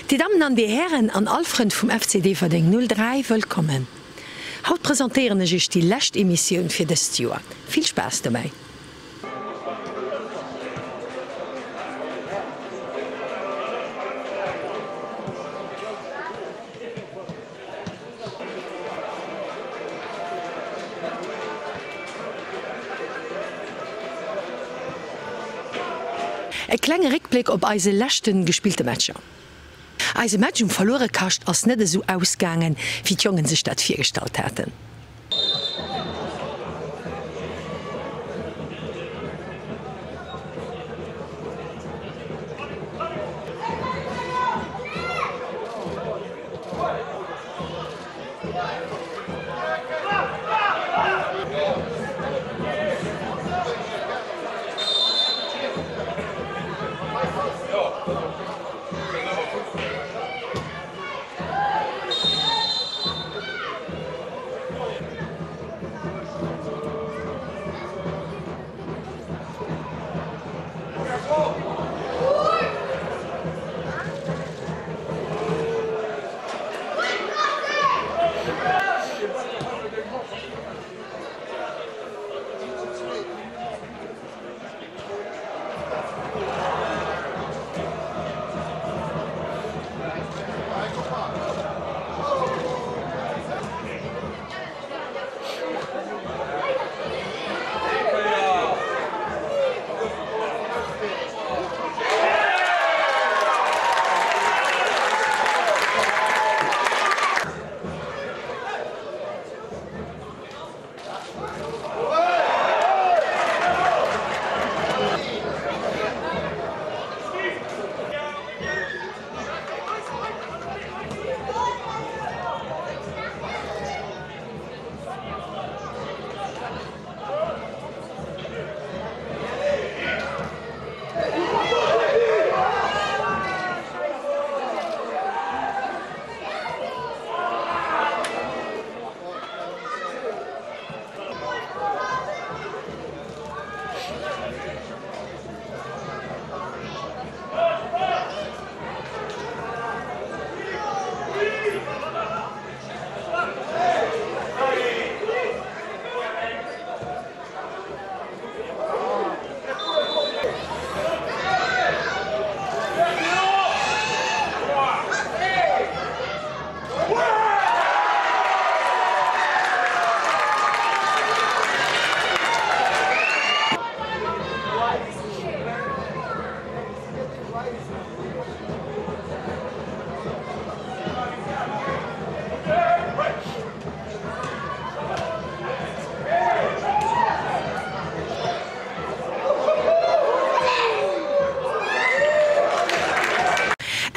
Dir Dammen an Dir Hären an all Frënn vum FC Déifferdeng 03, wëllkommen. Haut presentéieren ech Iech déi lescht Emissioun fir dëst Joer. Vill Spaass dobäi! E klenge Réckbléck op eise leschten gespillte Matcher. Eise Match um Verluerekascht ass net esou ausgaangen, wéi d'Jongen sech dat virgestallt haten.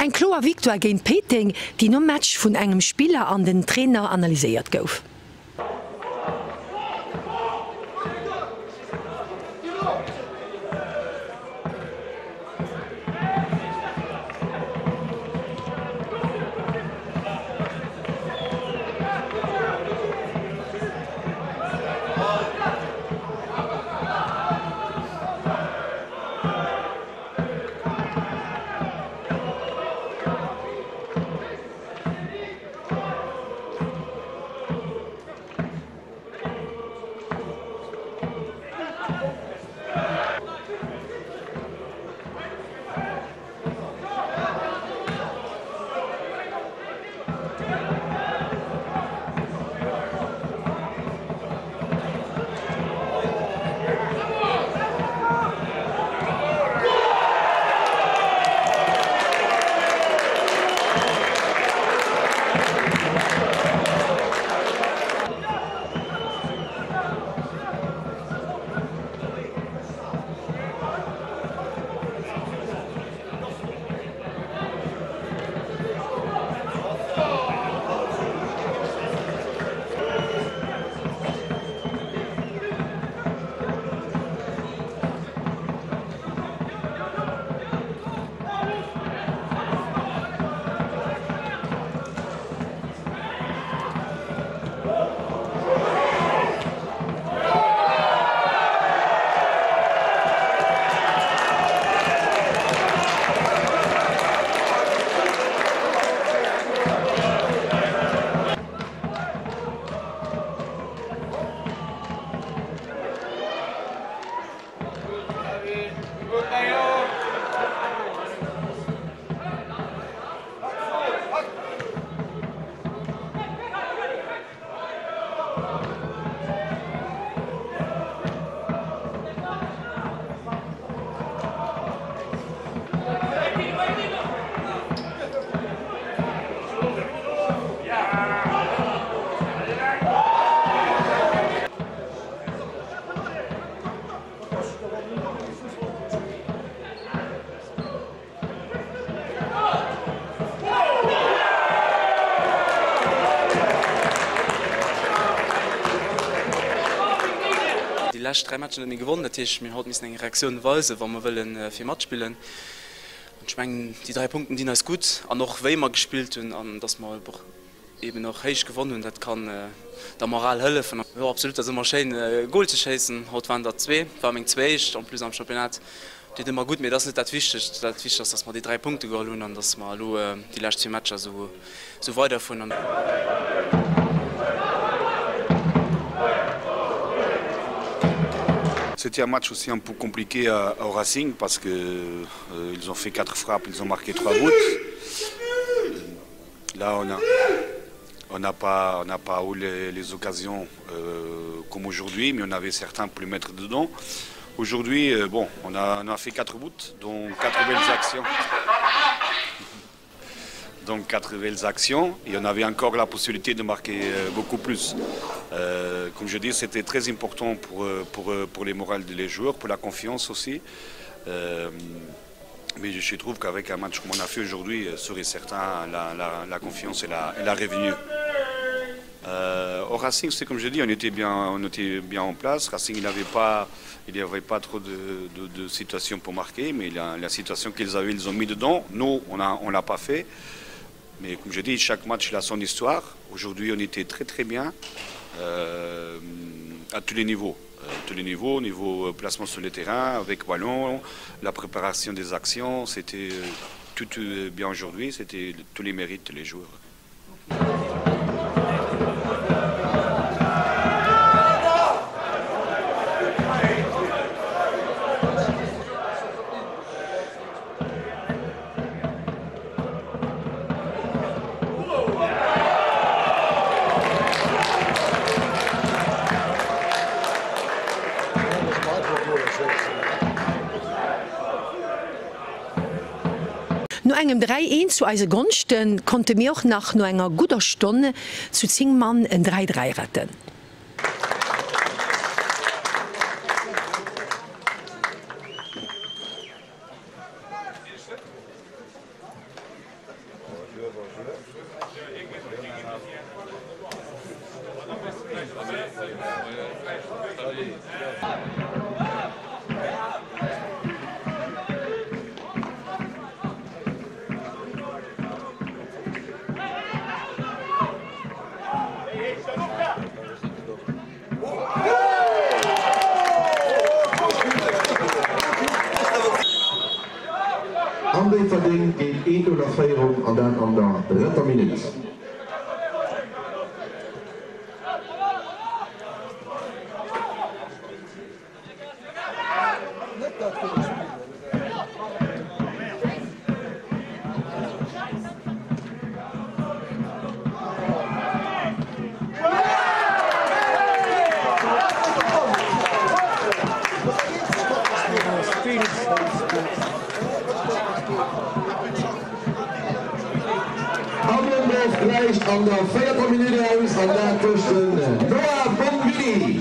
Eng kloer Victoire géint Péiteng, déi nom Match vun engem Spiller an den Trainer analyséiert gouf. lescht 3 Matcher net méi gewonnen. Dat heescht, mir hunn haut missen eng Reaktioun weisen, wa mer wëllen fir matspillen. An ech mengen, déi 3 Punkten dinn eis gutt an och wéi mer gespillt hunn an dass mer eben och héich gewonn hunn, dat kann der Moral hëllefen. Jo absolut, dat ass ëmmer schéin e Gol ze schéissen. Haut waren der zwee, war meng zwee éischt en plus am Championnat. Deet ëmmer gutt, mee dat ass net dat Wichtegst. Dat Wichtegst ass, dass mer déi 3 Punkte geholl hunn an dass mer elo déi lescht zwee Matcher esou weiderfueren. C'était un match aussi un peu compliqué à, au Racing parce que euh, ils ont fait quatre frappes, ils ont marqué trois buts. Là on a on n'a pas on n'a pas eu les, les occasions euh, comme aujourd'hui, mais on avait certains pour les mettre dedans. Aujourd'hui, euh, bon, on a, on a fait quatre buts, dont quatre belles actions. Donc quatre belles actions et on avait encore la possibilité de marquer euh, beaucoup plus. Euh, comme je dis, c'était très important pour, euh, pour, euh, pour les morales des joueurs, pour la confiance aussi. Euh, mais je trouve qu'avec un match comme on a fait aujourd'hui, euh, serait certain la, la, la confiance et la, et la revenue. Euh, au Racing, c'est comme je dis, on était bien, on était bien en place. Racing, il n'avait pas, il avait pas trop de, de, de situations pour marquer, mais la, la situation qu'ils avaient, ils ont mis dedans. Nous, on ne on l'a pas fait. Mais comme je dis, chaque match il a son histoire. Aujourd'hui, on était très très bien euh, à tous les niveaux. Euh, tous les niveaux, niveau euh, placement sur le terrain, avec ballon, la préparation des actions, c'était euh, tout bien aujourd'hui, c'était tous les mérites les joueurs. No engem 3, 1 zu eise Gonschten konnte mir och nach no enger gudder Stonn zu 10 Mann en 3, 3 retten. An Déifferdeng geet een Goal a Féierung an dat an der drëtter Minutt. Ammendorf gläicht an der véierter Minutt aus an dat duerch den Noah Bonvini.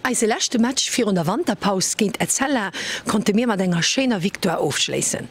Eise leschte Match virun der Wanterpaus géint Etzella konnte mir mat enger schéiner Victoire ofschléissen.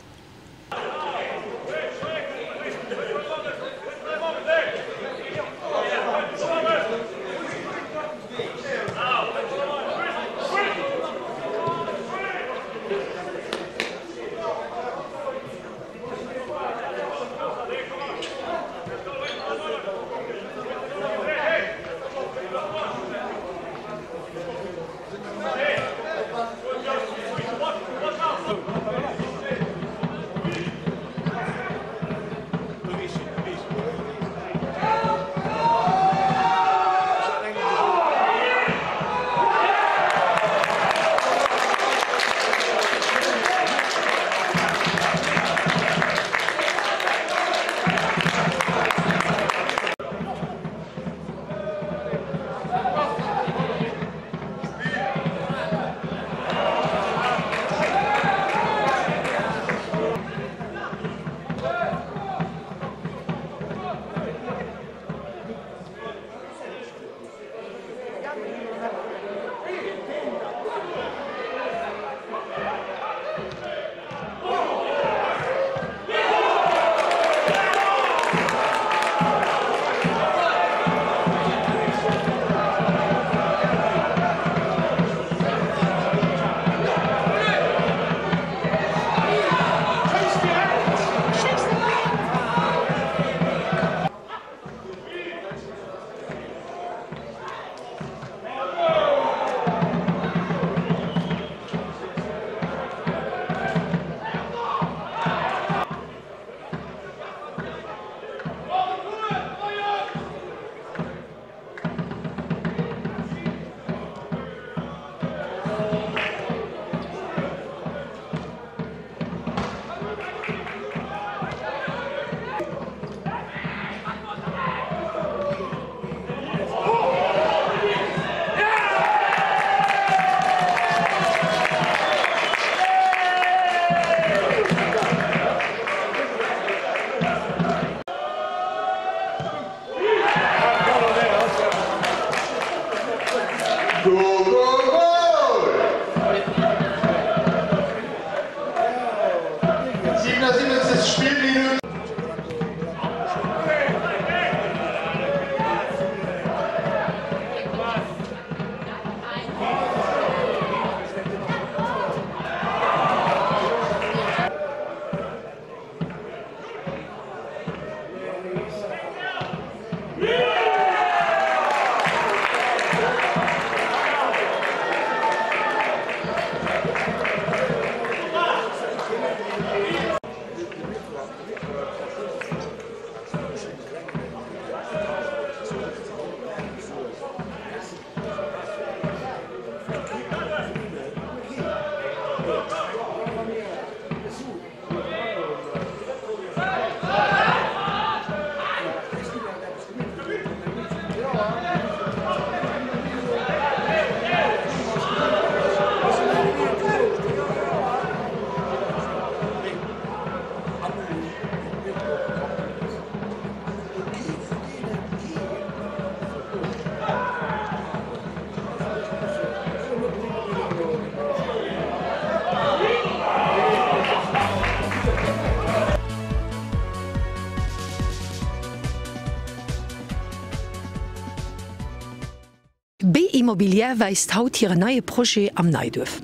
B Immobilière weist haut hiren neie Projet am Neiduerf.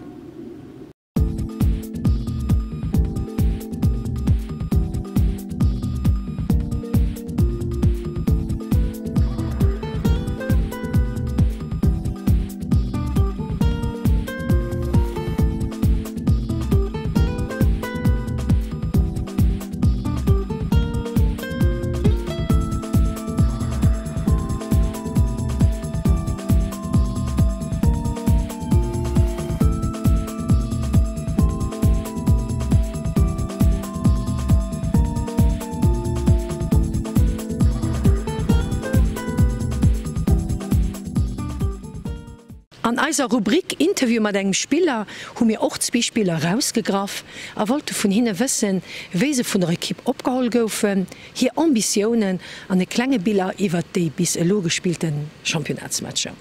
An eiser Rubrik Interview mat engem Spiller hu mir och zwee Spiller erausgegraff a wollte vun hinne wëssen, wéi se vun der Ekipp opgeholl goufen, hir Ambitiounen an e klenge Bilan iwwert déi bis elo gespillte Championnatsmatcher.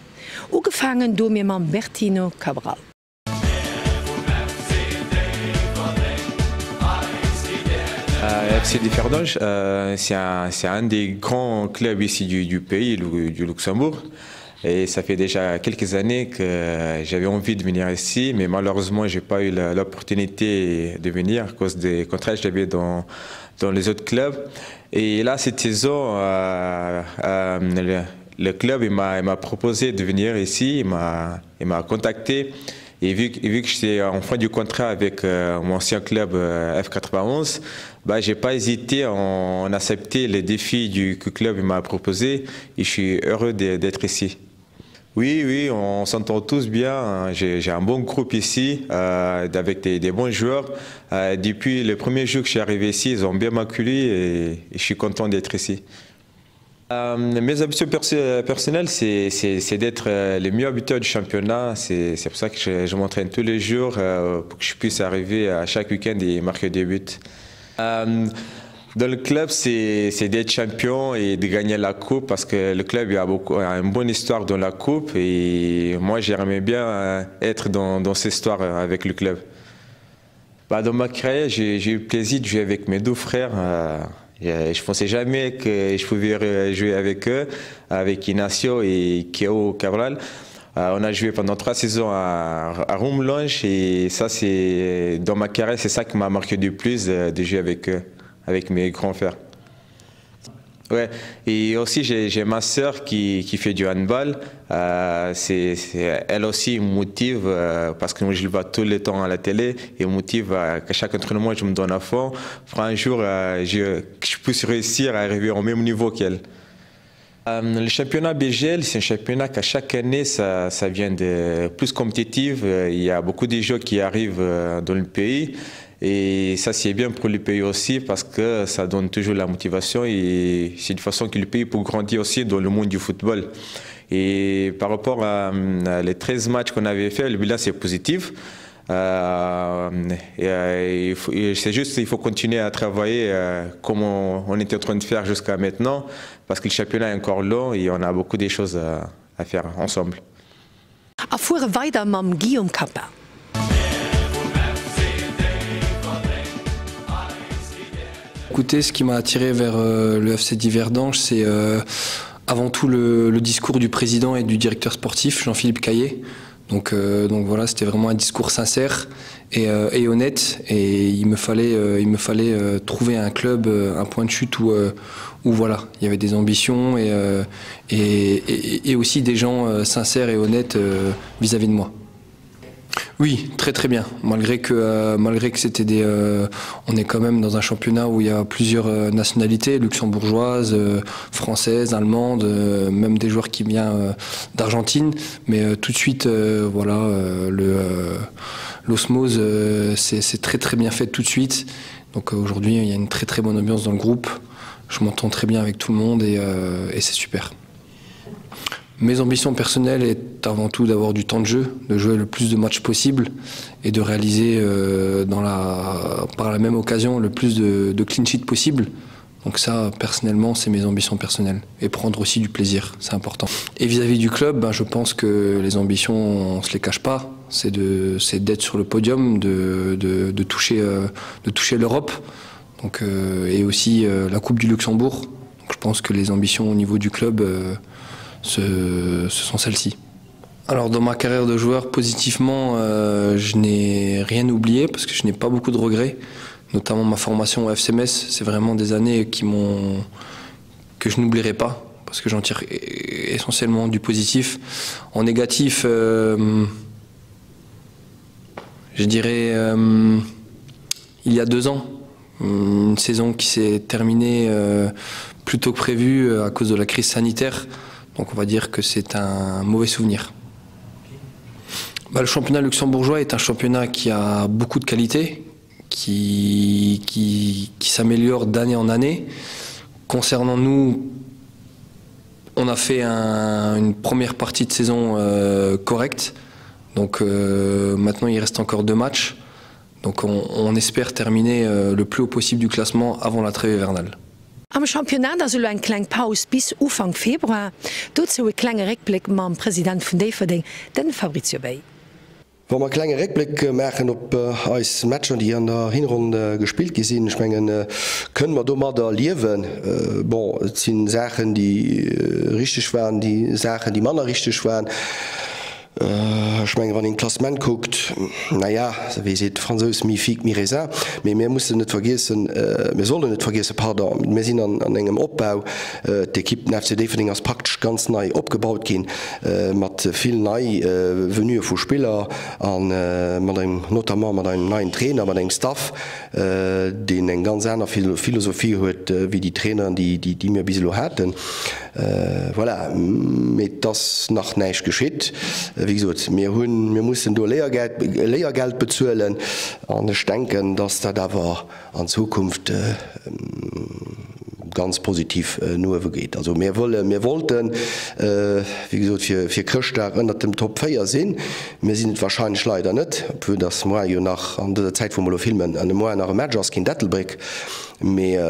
Ugefaangen doe mir mam Bertino Cabral. FC Differdange, euh, c'est un, un des grands clubs ici du, du pays, du Luxembourg. Et ça fait déjà quelques années que j'avais envie de venir ici, mais malheureusement, j'ai pas eu l'opportunité de venir à cause des contrats que j'avais dans, dans les autres clubs. Et là, cette saison, euh, euh, le, le club m'a proposé de venir ici, il m'a contacté. Et vu, vu que j'étais en fin du contrat avec euh, mon ancien club euh, F91, bah, j'ai pas hésité en, en accepter les défis du que le club m'a proposé et je suis heureux d'être ici. Oui, oui, on s'entend tous bien. J'ai un bon groupe ici, euh, avec des, des bons joueurs. Euh, depuis le premier jour que je suis arrivé ici, ils ont bien m'accueilli et, et je suis content d'être ici. Euh, mes ambitions perso personnelles, c'est d'être euh, le meilleur buteur du championnat. C'est pour ça que je, je m'entraîne tous les jours euh, pour que je puisse arriver à chaque week-end et marquer des buts. Euh, dans le club, c'est d'être champion et de gagner la coupe parce que le club il a, beaucoup, a une bonne histoire dans la coupe et moi j'aimerais bien euh, être dans, dans cette histoire avec le club. Bah, dans ma carrière, j'ai eu le plaisir de jouer avec mes deux frères. Euh, je ne pensais jamais que je pouvais jouer avec eux, avec Inacio et Keo Cabral. Euh, on a joué pendant trois saisons à, à Rumelange et ça, c'est dans ma carrière, c'est ça qui m'a marqué du plus euh, de jouer avec eux, avec mes grands frères. Ouais. Et aussi, j'ai ma sœur qui, qui fait du handball. Euh, c'est, elle aussi me motive euh, parce que moi, je le vois tout le temps à la télé et me motive à, qu'à chaque entraînement, je me donne à fond pour un jour euh, je, que je puisse réussir à arriver au même niveau qu'elle. Euh, le championnat BGL, c'est un championnat qu'à chaque année, ça, ça vient de plus compétitif. Euh, il y a beaucoup de jeux qui arrivent euh, dans le pays. Et ça, c'est bien pour le pays aussi parce que ça donne toujours la motivation et c'est une façon que le pays peut grandir aussi dans le monde du football. Et par rapport à, à les 13 matchs qu'on avait fait, le bilan, c'est positif. Euh, et, et c'est juste il faut continuer à travailler euh, comme on, on était en train de faire jusqu'à maintenant parce que le championnat est encore long et on a beaucoup de choses à, à faire ensemble. A fuere weider mam Guillaume Cappa. Écoutez, ce qui m'a attiré vers euh, le FC Diverdange, c'est euh, avant tout le, le discours du président et du directeur sportif, Jean-Philippe Caillé. Donc, euh, donc voilà, c'était vraiment un discours sincère et, euh, et honnête et il me fallait, euh, il me fallait euh, trouver un club, euh, un point de chute où, euh, où voilà, il y avait des ambitions et, euh, et, et, et aussi des gens euh, sincères et honnêtes euh, vis-à-vis euh, -vis de moi. Oui, très très bien. Malgré que, euh, malgré que c'était des, euh, on est quand même dans un championnat où il y a plusieurs euh, nationalités luxembourgeoises, euh, françaises, allemandes, euh, même des joueurs qui viennent euh, d'Argentine. Mais euh, tout de suite, euh, voilà, euh, le, euh, l'osmose, euh, c'est très très bien fait tout de suite. Donc euh, aujourd'hui, il y a une très très bonne ambiance dans le groupe. Je m'entends très bien avec tout le monde et, euh, et c'est super. Mes ambitions personnelles est avant tout d'avoir du temps de jeu, de jouer le plus de matchs possible et de réaliser euh, dans la, par la même occasion le plus de, de clean sheet possible. Donc ça, personnellement, c'est mes ambitions personnelles. Et prendre aussi du plaisir, c'est important. Et vis-à-vis -vis du club, ben, je pense que les ambitions, on se les cache pas. C'est d'être sur le podium, de, de, de toucher, euh, de toucher l'Europe donc, euh, et aussi euh, la Coupe du Luxembourg. Donc, je pense que les ambitions au niveau du club, euh, ce, ce sont celles-ci. Alors dans ma carrière de joueur, positivement, euh, je n'ai rien oublié parce que je n'ai pas beaucoup de regrets, notamment ma formation au FCMS, c'est vraiment des années qui m'ont que je n'oublierai pas parce que j'en tire essentiellement du positif. En négatif, euh, je dirais euh, il y a deux ans, une saison qui s'est terminée euh, plus tôt que prévu euh, à cause de la crise sanitaire. Donc on va dire que c'est un mauvais souvenir. Bah, le championnat luxembourgeois est un championnat qui a beaucoup de qualité, qui, qui, qui s'améliore d'année en année. Concernant nous, on a fait un, une première partie de saison euh, correcte. Donc euh, maintenant il reste encore deux matchs. Donc on, on espère terminer euh, le plus haut possible du classement avant la trêve hivernale. Am Championnat ass elo eng kleng Paus bis Ufank Februar. Dozou e klenge Réckbléck mam President vun Déifferdeng, den Fabrizio Bay. Wa mer e klenge Réckbléck maachen op eis Matcher, déi an der Hinronn gespillt gi sinn, ech mengen, kënne mer domadder liewen. Bon, et si Saachen, déi richteg waren, déi Saachen, déi manner richteg waren. Ech mengen, wann een d'Klassement kuckt, na ja, wéi seet de Fransous, mi figue, mi raisin. Mee mir mussen net vergiessen, mir sollen net vergiessen, pardon, mir sinn an engem Opbau. D'Ekipp, den FC Déifferdeng ass praktesch ganz nei opgebaut ginn, mat vill nei Venuë vu Spiller a mat engem, notamment mat engem neien Trainer, mat engem Staff, deen eng ganz aner Philosophie huet wéi déi Traineren, déi mir bis elo haten. Voilà, mee et ass nach näischt geschitt. Wéi gesot, mir hunn, mir mussen do Léiergeld, Léiergeld bezuelen an ech denken, dass dat awer an Zukunft ganz positiv no uewe geet. Also mir wëllen, mir wollten, wéi gesot, fir, fir Chrëschtdag ënnert dem Top 4 sinn. Mir sinn et wahrscheinlech leider net, vue dass moar jo nach, an dëser Zäit wou mer elo filmen, an moar nach e Match ass géint Ettelbréck. Mee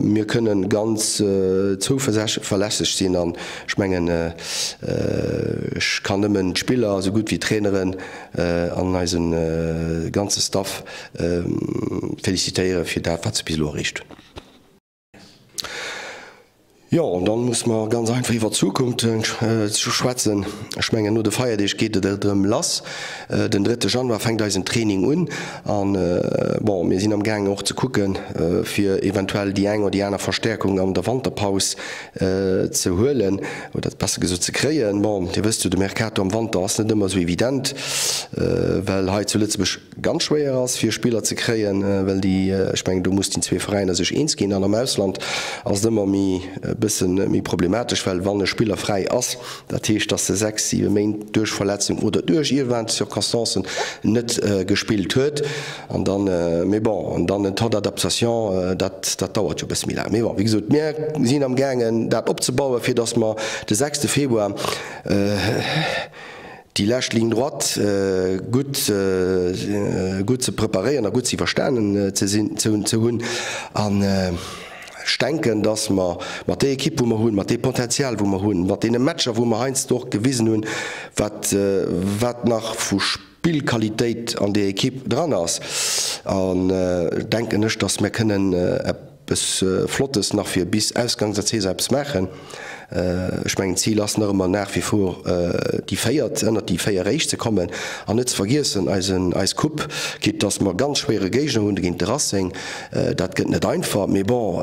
mir kënnen ganz zouverlässeg sinn an ech mengen, ech kann nëmmen d'Spiller esou gutt wéi d'Traineren an eise ganze Staff felicitéiere fir dat, wat se bis elo erreecht hunn. Jo, an dann muss mer ganz einfach iwwer d'Zukunft schwätzen. Ech mengen, no de Feierdeeg geet et erëm lass. Den drëtte Januar fänkt eisen Training un. An, bon, mir sinn am gaangen och ze kucken, fir eventuell déi eng oder déi aner Verstäerkung an der Wanterpaus ze huelen, oder besser gesot ze kréien. Bon, Dir wësst jo, de Mercato am Wanter ass net ëmmer esou evident, well hei zu Lëtzebuerg ganz schwéier ass fir Spiller ze kréien, well déi, ech mengen do muss déi zwee Veräiner sech eens ginn an am Ausland ass et ëmmer méi e bësse méi problematesch, well wann e Spiller fräi ass, dat heescht datt e 6, 7 Méint duerch Verletzung oder duerch iergendwelch Circonstancen net gespillt huet an dann, mee bon, an dann en Temps d'adaptation, dat dat dauert jo e bësse méi laang. Mee bon, wéi gesot, mir sinn am gaangen dat opzebauen, fir datt mer de sechste Februar, déi lescht Ligne droite gutt gutt ze preparéieren a gutt ze iwwerstanen ze sinn ze hunn an ech denken, dass mer mat där Equipe wou mer hunn, mat deem Potential wou mer hunn, mat deene Matcher wou mer heiansdo och gewisen hunn, wat wat nach vu Spillqualitéit an där Equipe dran ass, an denken ech, dass mer kënnen Eppes Flottes nach fir bis Ausgangs der Saison eppes maachen. Ech mengen d'Zil ass nach ëmmer nach wie vor déi véiert, ënnert déi 4 éischt ze kommen. An net ze vergiessen eisen, eis Coupe, quitte dass mer ganz schwéiere Géigner hunn géint de Racing. Dat gëtt net einfach, mee bon,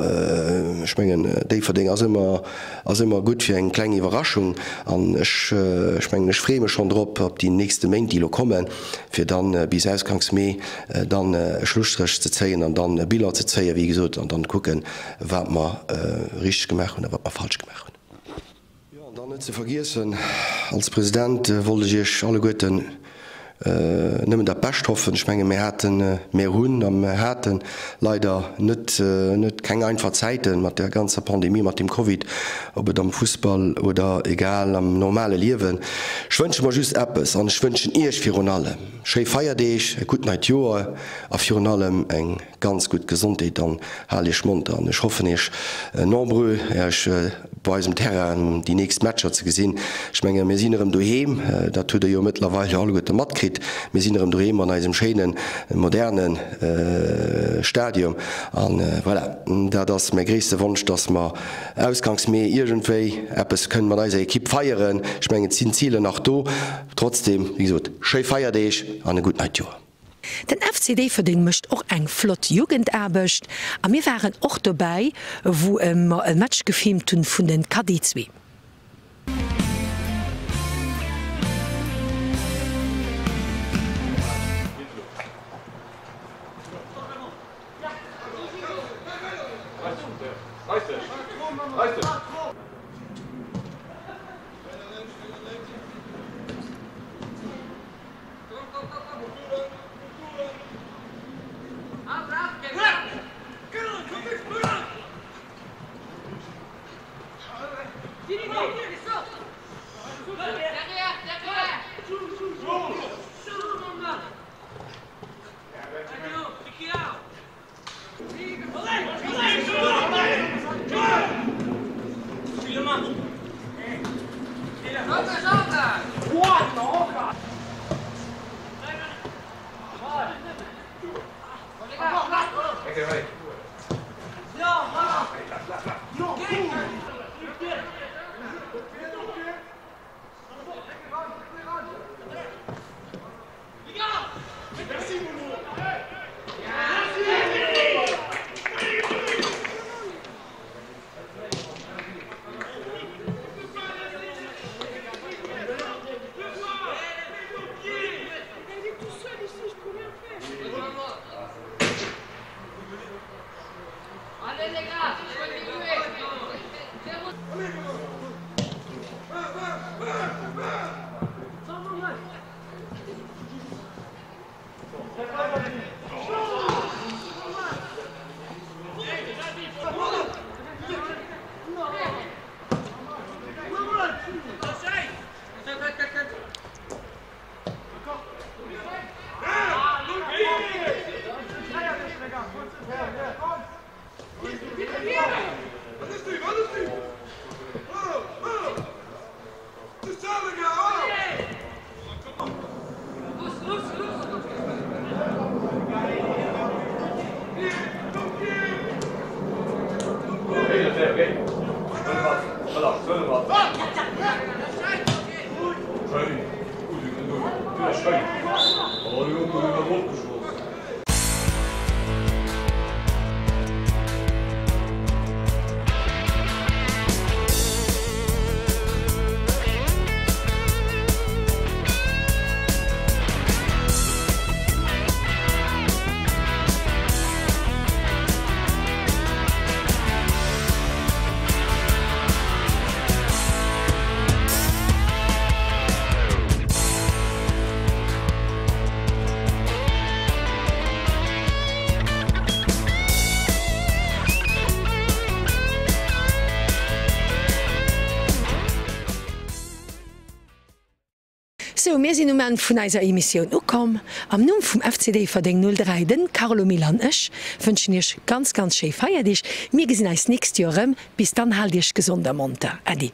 ech mengen Déifferdeng ass ëmmer, ass ëmmer gutt fir eng kleng Iwwerraschung. An ech, ech mengen ech freeë mech schonn drop op déi nächste Méint déi elo kommen, fir dann bis Ausgangs Mee dann e Schlusstréch ze zéien an dann e Bilan ze zéien, wéi gesot, an dann kucken, wat mer richteg gemaach hunn a wat mer falsch gemaach hunn. Jo, an dann net ze vergiessen, als President wollt ech Iech alleguerten nëmmen dat Bescht hoffen. Ech menge mir haten, mir hunn a mir hate leider net, net keng einfach Zäite mat där ganzer Pandemie, mat dem Covid, ob et am Fussball oder egal am normale Liewen. Ech wënsche mer just eppes an ech wënschen Iech virun allem, Schéi Feierdeeg, e gutt neit Joer a virun allem eng ganz gutt Gesondheet an hal iech monter an ech hoffen iech nombreux iech bei eisem Terrain déi nächst Matcher ze gesinn. Ech menge mir sinn erëm doheem, dat hutt der jo mëttlerweil alleguerte matkritt, mir sinn erëm doheem an eisem schéinen moderne Stadion an voilà, dat ass mäi gréisste Wonsch, dass mer Ausgangs Mee iergendwéi eppes kënnen mat eiser Ekipp feieren. Ech mengen et sinn d'Ziler nach do. Trotzdem, wéi gesot, schéi Feierdeeg an e gutt neit Joer. Den FC Déifferdeng mécht och eng flott Jugendaarbecht a mir waren och dobäi wou mer e Match gefilmt hunn vun den Cadet 2. Sou, mir sinn um Enn vun eiser Emissioun ukomm. Am Numm vum FC Déifferdeng 03, den Carlo Mille an ech wënschen iech ganz ganz schéi Feierdeeg. Mir gesinn eis nächst Joer erëm. Bis dann, haalt iech gesond a monter. Äddi.